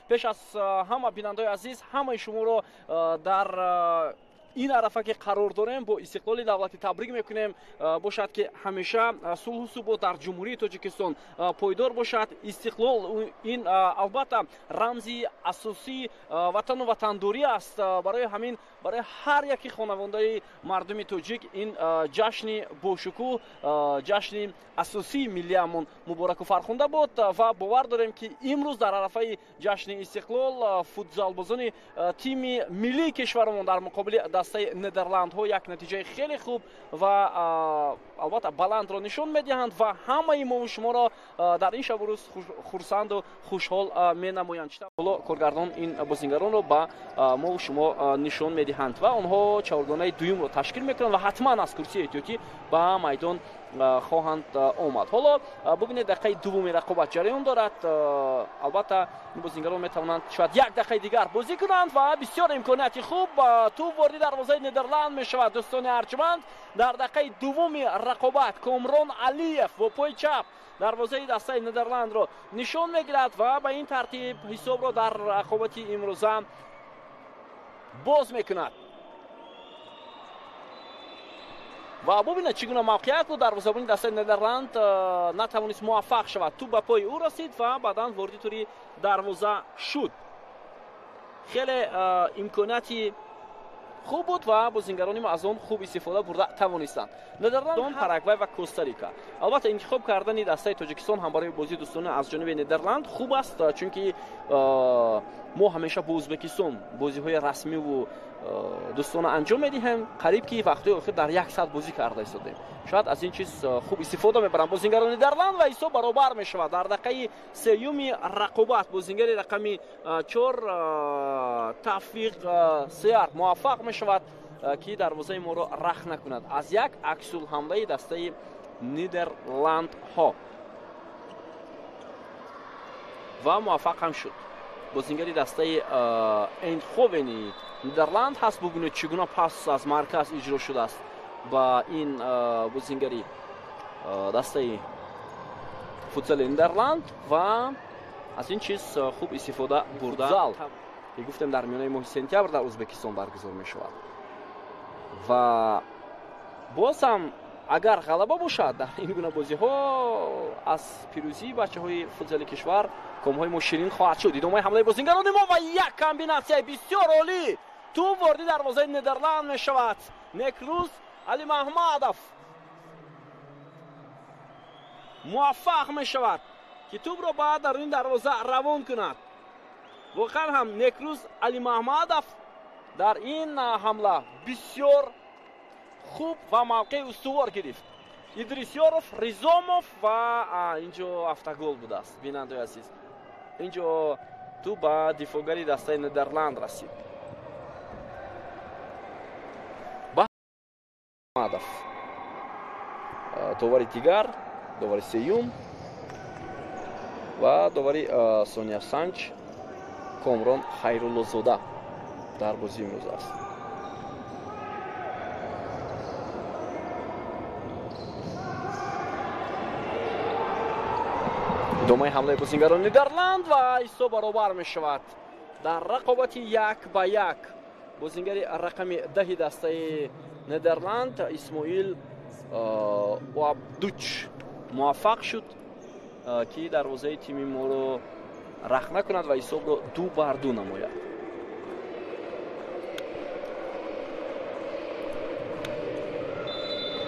Пеш аз ҳама, бинандаои азиз, ҳамаи шуморо дар ин арафа ки қарор дорем бо истиқлоли давлатӣ табрик мекунем. Бошад, ки ҳамеша сулҳу субот дар Ҷумҳурии Тоҷикистон пойдор бошад. Истиқлол ин албатта рамзи асосии ватану ватандорӣ аст. Барои ҳамин барои ҳар яки хонавондаи мардуми тоҷик ин ҷашни бошукӯҳ, ҷашни асосии миллиамон мубораку фархунда буд ва бовар дорем, ки имрӯз дар арафаи ҷашни истиқлол футзалбозони тими миллии кишварамон дар муқобили дастаи Нидерландҳо як натиҷаи хеле хуб ва албатта баландро нишон медиҳанд ва ҳамаи мову шуморо дар ин шабу рӯз хурсанду хушҳол менамоянд. Ҳоло коргардон ин бозингаронро ба мову шумо нишон медиҳанд ва онҳо чаҳоргонаи дуюмро ташкил мекунанд ва ҳатман аз курсии эҳтиётӣ ба майдон хоҳанд омад. Ҳоло бубинед, дақиқаи дуввуми рақобат ҷараён дорад. Албатта ин бозингарон метавонанд шояд як дақиқаи дигар бозӣ кунанд ва бисёр имконияти хуб, тӯб ворди дарвозаи Нидерланд мешавад. Дӯстони арҷманд, дар дақиқаи дуввуми рақобат Комрон Алиев бо пои чап дарвозаи дастаи Нидерландро нишон мегирад ва ба ин тартиб ҳисобро дар рақобати имрӯза боз мекунад. Ва бубинед, чӣ гуна мавқеият буд, дарвозабони дастаи Нидерланд натавонист муваффақ шавад. Тӯб ба пои ӯ расид ва баъдан ворди тури дарвоза шуд. Хеле имконияти хуб буд ва бозингарони мо аз он хуб истифода бурда тавонистанд. Нидерланд, Парагвай ва Коста-Рика. Албатта интихоб кардани дастаи Тоҷикистон ҳам барои бозии дӯстона аз ҷониби Нидерланд хуб аст, чунки мо ҳамеша бо Ӯзбекистон бозиҳои расмиву дӯстона анҷом медиҳем. Қариб ки вақтҳои охир дар як сатҳ бозӣ карда истодем. Шояд аз ин чиз хуб истифода мебаранд бозингарони Нидерланд ва ҳисоб баробар мешавад. Дар дақиқаи сеюми рақобат бозингари рақами 4 Тавфиқ Сеар муваффақ мешавад, ки дарвозаи моро рахт накунад аз як аксулҳамлаи дастаи Нидерландҳо ва муваффақ ҳам шуд. Бозингари дастаи Эйндховени Нидерланд ҳаст. Бубинед, чӣ гуна пас аз марказ иҷро шудааст ба ин бозингари дастаи футзали Нидерланд ва аз ин чиз хуб истифода бурда. Футзал ки гуфтем, дар миёнаи моҳи сентябр дар Ӯзбекистон баргузор мешавад ва боз ҳам агар ғалаба бошад дар ин гуна бозиҳо, аз пирӯзии бачаҳои футзали кишвар комҳои мо ширин хоҳад шуд. Идомаи ҳамлаи бозингарони мо ва як комбинатсияи бисёр олӣ, тӯб ворди дарвозаи Нидерланд мешавад. Некрӯз Алимаҳмадов муваффақ мешавад, ки тӯбро ба даруни дарвоза равон кунад. Воқеан ҳам Некрӯз Алимаҳмадов дар ин ҳамла бисёр хуб ва мавқеи устувор гирифт. Идрисёров, Ризомов ва инҷо автогол будааст. Бинандаои азиз, инҷо тӯб ба дифоъгари дастаи Нидерланд расид. Мадов, довари дигар, довари сеюм ва довари Сония Санч Комрон Хайруллозода дар бозии имрӯз аст. Идомаи ҳамлаи бозингарони Нидерланд ва ҳисоб баробар мешавад дар рақобати 1-1. Бозингари рақами 10 дастаи Нидерланд Исмоил Оабдуч муваффақ шуд, ки дарвозаи тими моро рахт накунад ва ҳисобро 2-2 намояд.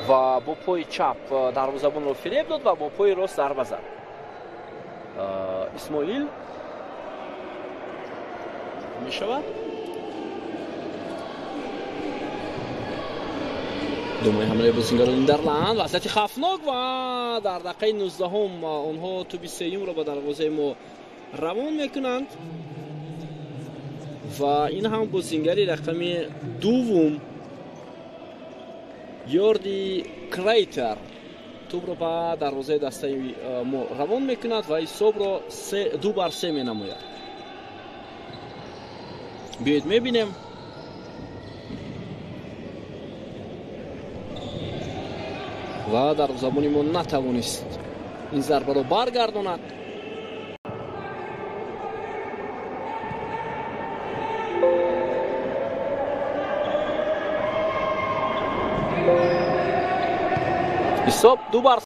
Ва бо пои чап дарвозабонро фиреб дод ва бо пои рост зарба зад. Исмоил мешавад. Думаи ҳамлаи бозингарони Нидерланд, вазъияти хавфнок ва дар дақиқаи 19 онҳо тӯби сеюмро ба дарвозаи мо равон мекунанд ва ин ҳам бозингари рақами дуввум Йорди Крейтер тӯбро ба дарвозаи дастаи мо равон мекунад ва ҳисобро 2-3 менамояд. Биёед мебинем. Ва дарвозабони мо натавонист ин зарбаро баргардонад. Ҳисоб 2-3.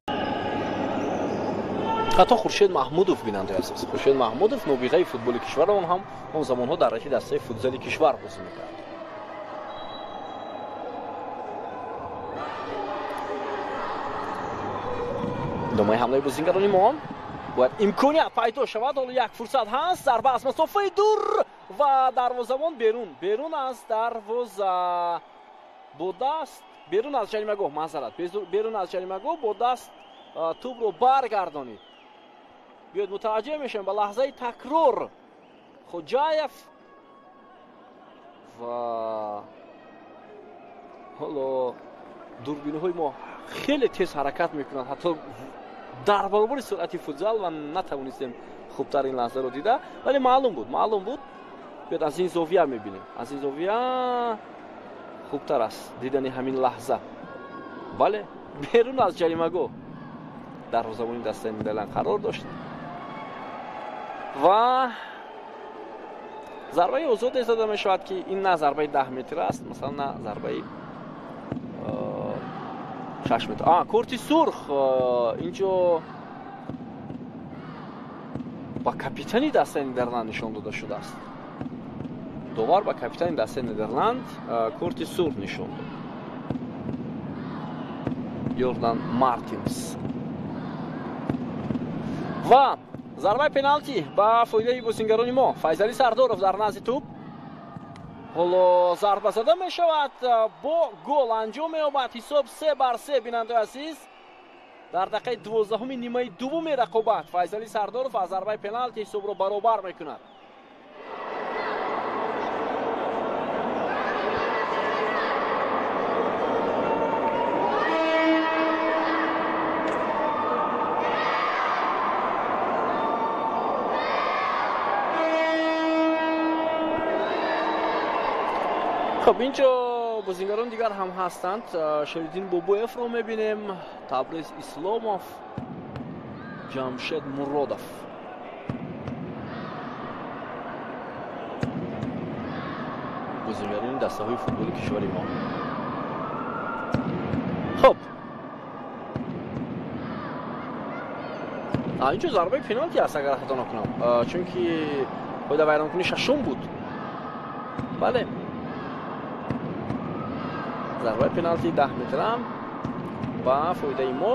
Ҳатто Хуршед Маҳмудов, бинандаи азиз, Хуршед Маҳмудов нобиғаи футболи кишвар, он ҳам он замонҳо дар райти дастаи футзали кишвар бозӣ мекард. Идомаи ҳамлаи бозингарони мо бояд имконият пайдо шавад. Ҳоло як фурсат ҳаст, зарба аз масофаи дур ва дарвозабон берун аз дарвоза бо даст, берун аз ҷаримагоҳ, маъзарат, берун аз ҷаримагоҳ бо даст тӯбро баргардонид. Биёед мутаваҷҷеҳ мешавем ба лаҳзаи такрор. Хоҷаев ва ҳоло дурбинаҳои мо хеле тез ҳаракат мекунанд, ҳатто дар баробари суръати футзал, ва натавонистем хубтар ин лаҳзаро дида, вале маълум буд. Биёед аз ин зовия мебинем, аз ин зовия хубтар аст дидани ҳамин лаҳза. Бале, берун аз ҷаримагоҳ дарвозабони дастаи Нидерланд қарор дошт ва зарбаи озоде зада мешавад, ки ин на зарбаи 10 метр аст, масалан, на зарбаи 6 метр. Корти сурх инҷо ба капитани дастаи Нидерланд нишон дода шудааст. Довар ба капитани дастаи Нидерланд корти сурх нишон дод. Йордан Мартинс. Ва зарбаи пеналти ба фоидаи бозингарони мо. Файзали Сардоров дар назди тӯб. Ҳоло зарба зада мешавад, бо гол анҷом меёбад. Ҳисоб 3-3, бинандаи азиз. Дар дақиқаи 12-уми нимаи дуввуми рақобат Файзали Сардоров аз зарбаи пеналти ҳисобро баробар мекунад. Хуб, инҷо бозингарон дигар ҳам ҳастанд. Шериддин Бобоевро мебинем, Табриз Исломов, Ҷамшед Муродов. Бозингарони дастаҳои футболи кишвари мо. Хуб, инҷо зарбаи пеналти аст, агар хато накунам, чунки қоидавайронкунӣ шашум буд. Бале, зарбаи пеналти 10 метрам ба фоидаи мо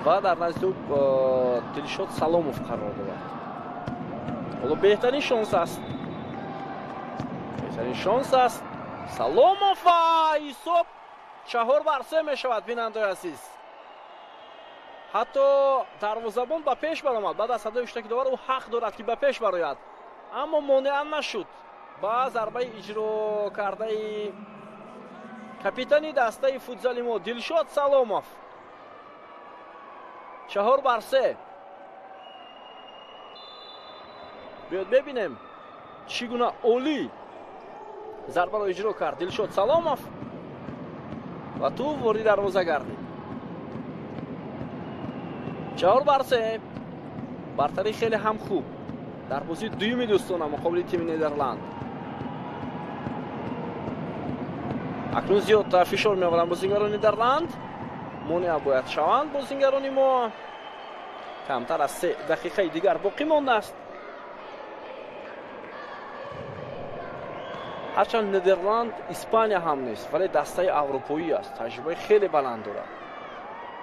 ва дар назди тӯб Дилшод Саломов қарор дорад. Ҳоло беҳтарин шонс аст, беҳтарин шонс аст. Саломов ва ҳисоб 4-3 мешавад, бинандаи азиз. Ҳатто дарвозабон ба пеш баромад. Баъд аз садои ҳуштаки довар ӯ ҳақ дорад, ки ба пеш барояд, аммо монеа нашуд ба зарбаи иҷро кардаи капитани дастаи футзали мо Дилшод Саломов. 4-3. Биёд бебинем чӣ гуна олӣ зарбаро иҷро кард Дилшод Саломов ва тӯб ворид дарвоза гардид. 4-3. Бартарӣ хеле ҳам хуб дар бозии дуюми дӯстона муқобили тими Нидерланд. Акнун зиёд фишор меоваранд бозингарони Нидерланд. Монеа бояд шаванд бозингарони мо. Камтар аз 3 дақиқаи дигар боқӣ мондааст. Ҳарчанд Нидерланд Испания ҳам нест, вале дастаи аврупоӣ аст, таҷрибаи хеле баланд дорад.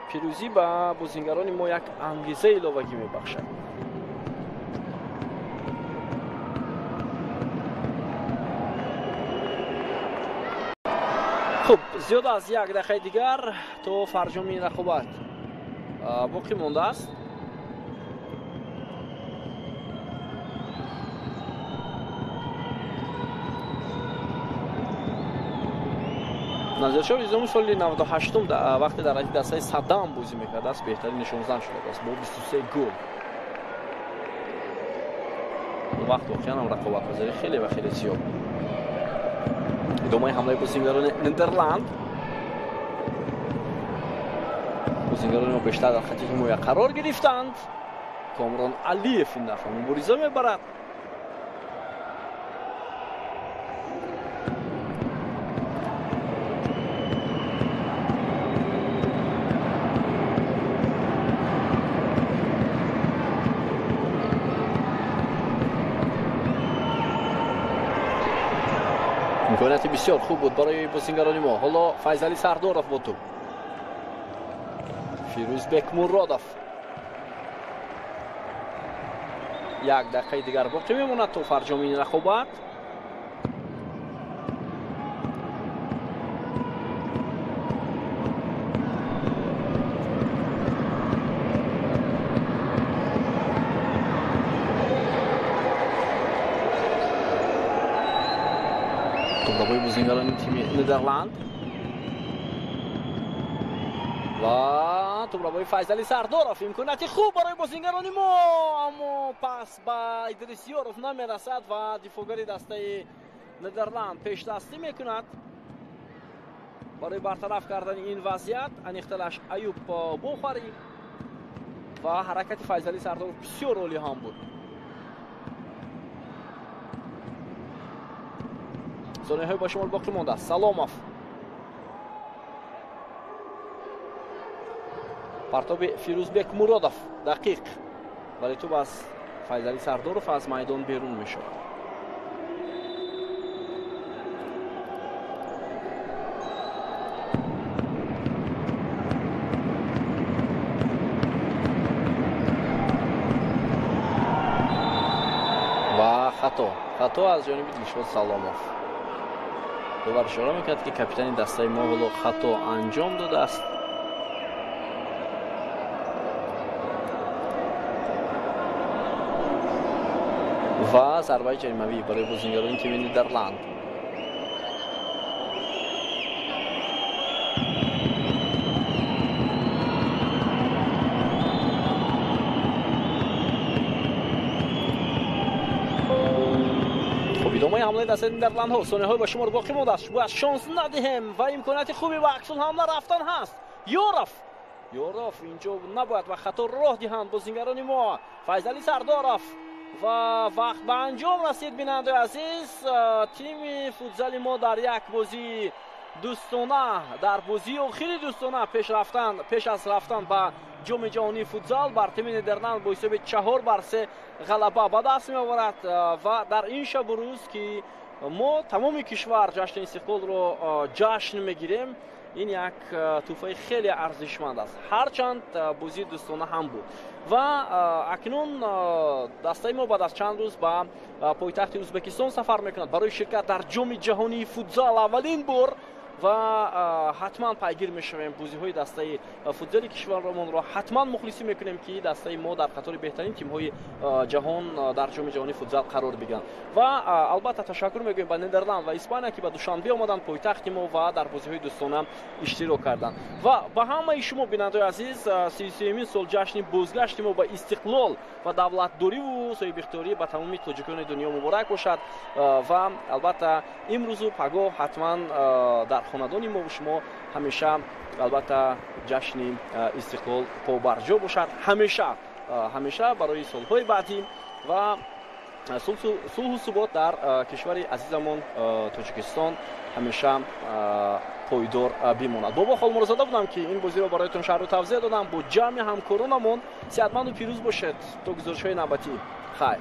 Пирӯзӣ ба бозингарони мо як ангезаи иловагӣ мебахшад. Хуб, зиёд аз 1 дақиқаи дигар то фарҷоми ин рақобат боқӣ мондааст. Назиршоҳ Изомов соли 98-ум вақте дар радифи дастаи Саддам бозӣ мекардааст, беҳтарин нишонзан шудааст бо 23 гол. Он вақт воқеан ҳам рақобатпазирӣ хеле ва хеле зиёд буд. Идомаи ҳамлаи бозингарони Нидерланд. Бозингарони мо бештар дар хати ҳимоя қарор гирифтанд. Комрон Алиев ин дафъа мубориза мебарад. Имконияти бисёр хуб буд барои бозингарони мо. Ҳоло Файзалӣ Сардоров бо тӯб. Фирӯзбек Муродов. Як дақиқаи дигар боқӣ мемонад то фарҷоми ин рақобат. Тӯбрабои бозингарони тими Нидерланд ва тӯбрабои Файзалӣ Сардоров. Имконияти хуб барои бозингарони мо, аммо пас ба Идрис Ёров намерасад ва дифоъгари дастаи Нидерланд пешдастӣ мекунад. Барои бартараф кардани ин вазъият аниқтараш Аюб Бухарӣ ва ҳаракати Файзалӣ Сардоров бисёр олӣ ҳам буд. Сонияҳои ба шумор боқӣ мондааст. Саломов. Партоби Фирӯзбек Муродов дақиқ, вале тӯб аз Файзалӣ Сардоров аз майдон берун мешавад. Ва хато аз ҷониби Дилшод Саломов. Довар ишора мекунад, ки капитани дастаи мо ҳоло хато анҷом додааст. Ва зарбаи ҷаримавӣ барои бозингарони тими Нидерланд. Идомаи ҳамлаи дастаи Нидерландҳо. Сонияҳои ба шумор боқӣ мондааст. Бояд шонс надиҳем ва имконияти хуби ба аксулҳамла рафтан ҳаст. Ёров. Ёров инҷо набояд ба хато роҳ диҳанд бозингарони мо. Файзалӣ Сардоров. Ва вақт ба анҷом расид, бинандаи азиз. Тими футзали мо дар як бозии дӯстона, дар бозии охири дӯстона пеш аз рафтан ба ҷоми ҷаҳонии футзал бар тими Нидерланд бо ҳисоби 4-3 ғалаба ба даст меоварад. Ва дар ин шабу рӯз, ки мо тамоми кишвар ҷашни истиқлолро ҷашн мегирем, ин як тӯҳфаи хеле арзишманд аст, ҳарчанд бозии дӯстона ҳам буд. Ва акнун дастаи мо баъд аз чанд рӯз ба пойтахти Ӯзбекистон сафар мекунад барои ширкат дар ҷоми ҷаҳонии футзал аввалин бор. Ва ҳатман пайгир мешавем бозиҳои дастаи футзали кишварамонро, ҳатман мухлисӣ мекунем, ки дастаи мо дар қатори беҳтарин тимҳои ҷаҳон дар ҷоми ҷаҳонии футзал қарор бигиранд. Ва албатта ташаккур мегӯем ба Нидерланд ва Испания, ки ба Душанбе омаданд, пойтахти мо, ва дар бозиҳои дӯстона иштирок карданд. Ва ба ҳамаи шумо, бинандаои азиз, 33-умин сол ҷашни бозгашти мо ба истиқлол ва давлатдориву соҳибихтиёрӣ ба тамоми тоҷикони дунё муборак бошад. Ва албатта имрӯзу пагоҳ ҳатман дар хонадони мо шумо ҳамеша албатта ҷашни истиқлол побарҷо бошад, ҳамеша барои солҳои баъдӣ ва сулҳу субот дар кишвари азизамон Тоҷикистон ҳамеша пойдор бимонад. Бобо Холмурозода будам, ки ин бозиро бароятон шарҳу тавзеҳ додам. Бо ҷамъи ҳамкоронамон сеҳатманду пирӯз бошед то гузоришҳои навбатӣ. Хайр.